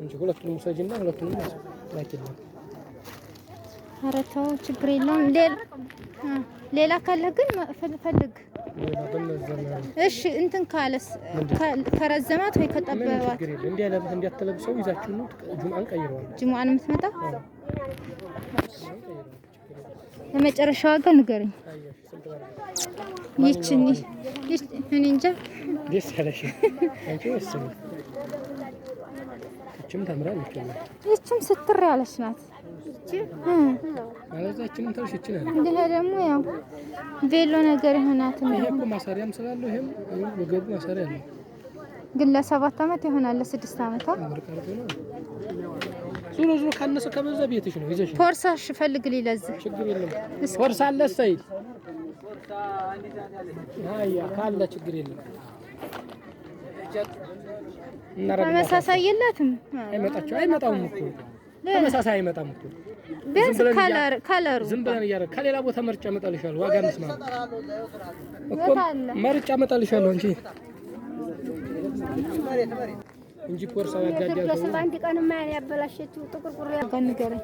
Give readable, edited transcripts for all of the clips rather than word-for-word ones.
እንጂ ሁለቱንም ውሰጂና ሁለቱንም ላኪልኝ። ኧረ ተው ችግር የለውም። ሌላ ካለ ግን ፈልግ። እሺ እንትን ካለስ ከረዘማት ወይ ከጠበባት እንዲያተለብሰው ይዛችሁ ነው። ጁምአን ቀይረዋል። ጁምአን የምትመጣ የመጨረሻ ዋጋ ንገረኝ። ይችን እኔ እንጃ። ደስ ያለሽ አንቺ ወስኚ። ይችም ታምራለች። ይችም ስትር ያለች ናት። ይሄ ደግሞ ያው ቬሎ ነገር ይሆናት። ይሄ እኮ ማሰሪያም ስላለው ይሄም ወገቡ ማሰሪያ አለው። ግን ለ7 ዓመት ይሆናል ለ6 ዓመት። ዞሮ ዞሮ ካነሰ ከበዛ ቤትሽ ነው ይዘሽ ቦርሳሽ ፈልግ ሊለዝ ችግር የለም። ቦርሳ አለ ሰይድ አያ ካለ ችግር የለም። ተመሳሳይ የላትም። አይመጣቸው አይመጣውም እኮ ተመሳሳይ አይመጣም እኮ ቢያንስ color ኡ ዝም ብለን እያደረግን ከሌላ ቦታ መርጬ አመጣልሻለሁ። ዋጋ እንስማ እኮ መርጬ አመጣልሻለሁ እንጂ እንጂ ቦርሳ ያጋጃል። አንድ ቀን ማን ያበላሸችው ጥቁር ቁር ንገረኝ።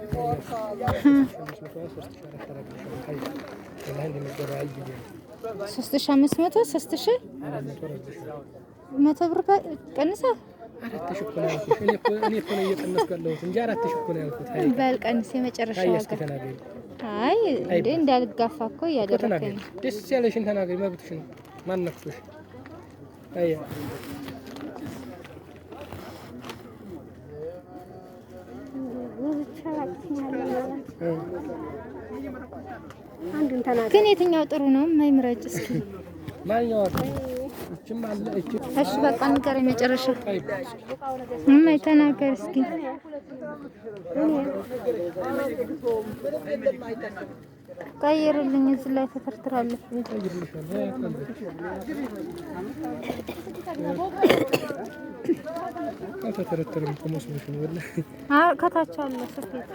3500 3100 ብር ቀንሳ 4000 እኮ ነው ያልኩሽ። እኔ እኮ ነው እየቀነስኩ ያለሁት እንጂ 4000 እኮ ነው ያልኩት። በል ቀንስ፣ የመጨረሻ ዋጋ። አይ እንዴ እንዳልጋፋ እኮ እያደረከኝ ነው። ደስ ያለሽን ተናገሪ፣ መብትሽ ነው። ማን ነክቶሽ? አያ ግን የትኛው ጥሩ ነው? የማይምረጭ እስኪ ማንኛው? እሺ በቃ ንገረኝ፣ መጨረሻ እማይ ተናገር እስኪ። ቀይርልኝ፣ እዚህ ላይ ተተርትራለች። አልተተረተረም እኮ መስሎሽ ነው ወላሂ። ከታች አለ ስፌት።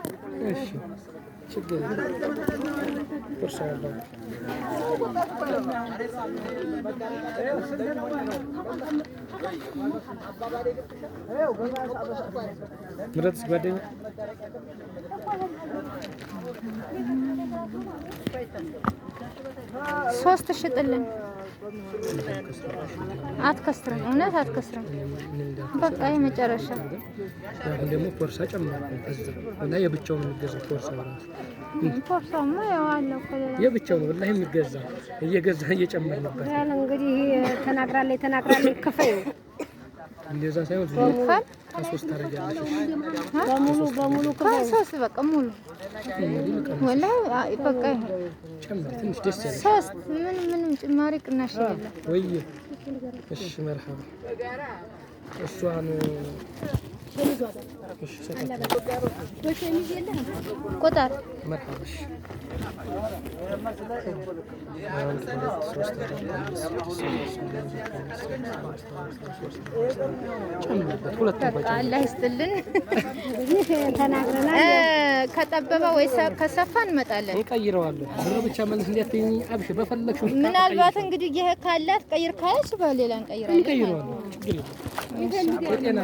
እሺ ችግር ቦርሳ ያለው ምረጥ ጓደኛ። 3 ሽጥልን። አትከስርም፣ እውነት አትከስርም። በቃ የመጨረሻ አሁን ደግሞ ቦርሳ ጨመርኩ። ከዛ እና የብቻው ነው የሚገዛው ቦርሳው ራሱ። ቦርሳውማ ያው አለ እኮ ሌላ የብቻው ነው ወላሂ የሚገዛ እየገዛ እየጨመርንበት ያለ እንግዲህ ተናግራለች ተናግራለች። ክፈዩ እንደዛ ሳይሆን ከሶስት ታደርጊያለሽ። በሙሉ በሙሉ ክፈዩ። ከሶስት በቃ ሙሉ ወላሂ በቃ ጨምሪ ትንሽ ደስ ያለሽ ሶስት ምንም ምንም ጭማሪ ቅናሽ የለም ወይ? እሺ መርሐባ። እሷን ቁጥር መርሐባ። እሺ ጨምሪበት ሁለት በቃ አላህ ይስጥልን። ተናግረናል። ከጠበበ ወይ ከሰፋ እንመጣለን። እንቀይረዋለን። ብር ብቻ መልስ እንዲያትይኝ አብሽ በፈለግሽው ምናልባት እንግዲህ ይሄ ካላት ቀይር ካለች በሌላ እንቀይራለን። እንቀይረዋለን። ችግር የለም። የጤና